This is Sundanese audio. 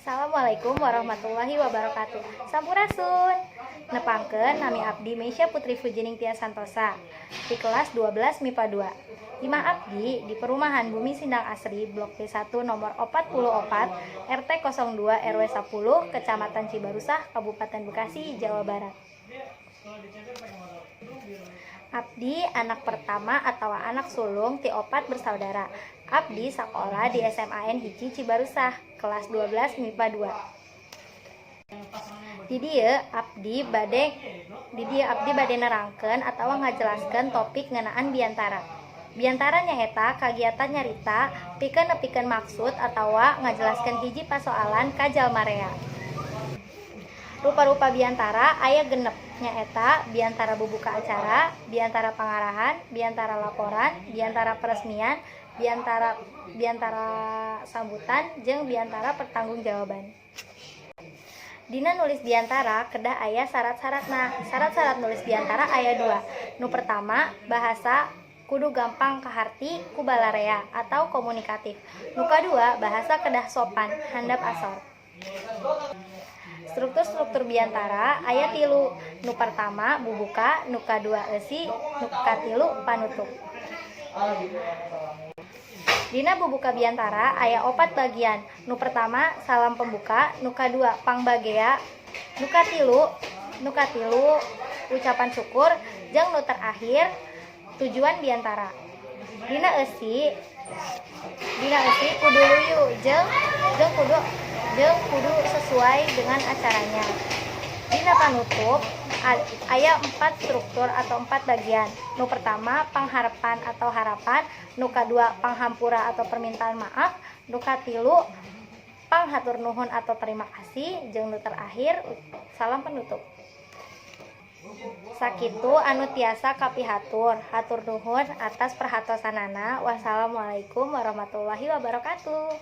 Assalamualaikum warahmatullahi wabarakatuh. Sampurasun. Nepangkeun, nami abdi Meisya Putri Fujining Tia Santosa di kelas 12 MIPA 2. Imah abdi di Perumahan Bumi Sindang Asri, Blok B1 nomor 44 RT 02 RW 10, Kecamatan Cibarusah, Kabupaten Bekasi, Jawa Barat. Abdi anak pertama atau anak sulung ti opat bersaudara. Abdi sekolah di SMAN 1 Cibarusah, kelas 12 MIPA 2. Di dieu abdi bade nerangkeun atawa ngajelaskeun topik ngeunaan biantara. Biantara nyaeta kagiatan nyarita pikeun nepikeun maksud atawa ngajelaskeun hiji pasoalan ka jalma rea. Rupa-rupa biantara aya 6, nyaeta biantara bubuka acara, biantara pangarahan, biantara laporan, biantara peresmian, biantara biantara sambutan, jeung biantara pertanggungjawaban. Dina nulis biantara kedah aya syarat-syaratna. Syarat-syarat nulis biantara aya dua. Nu pertama, bahasa kudu gampang kaharti ku balarea atau komunikatif. Nu kadua, bahasa kedah sopan handap asor. Struktur-struktur biantara aya 3. Nu pertama bubuka, nu kadua eusi, nu katilu panutup. Dina bubuka biantara aya opat bagian. Nu pertama salam pembuka, nu kadua pangbagea, nu katilu ucapan syukur, jeung nu terakhir tujuan biantara. Dina eusi kudu luyu jeung kudu sesuai dengan acaranya. Dina panutup aya empat struktur atau empat bagian. Nu pertama pangharepan atau harapan, nu kadua panghampura atau permintaan maaf, nu katilu panghatur nuhun atau terima kasih, jeung nu terakhir salam penutup. Sakitu anu tiasa kapihatur. Hatur nuhun atas perhatosanana. Wassalamualaikum warahmatullahi wabarakatuh.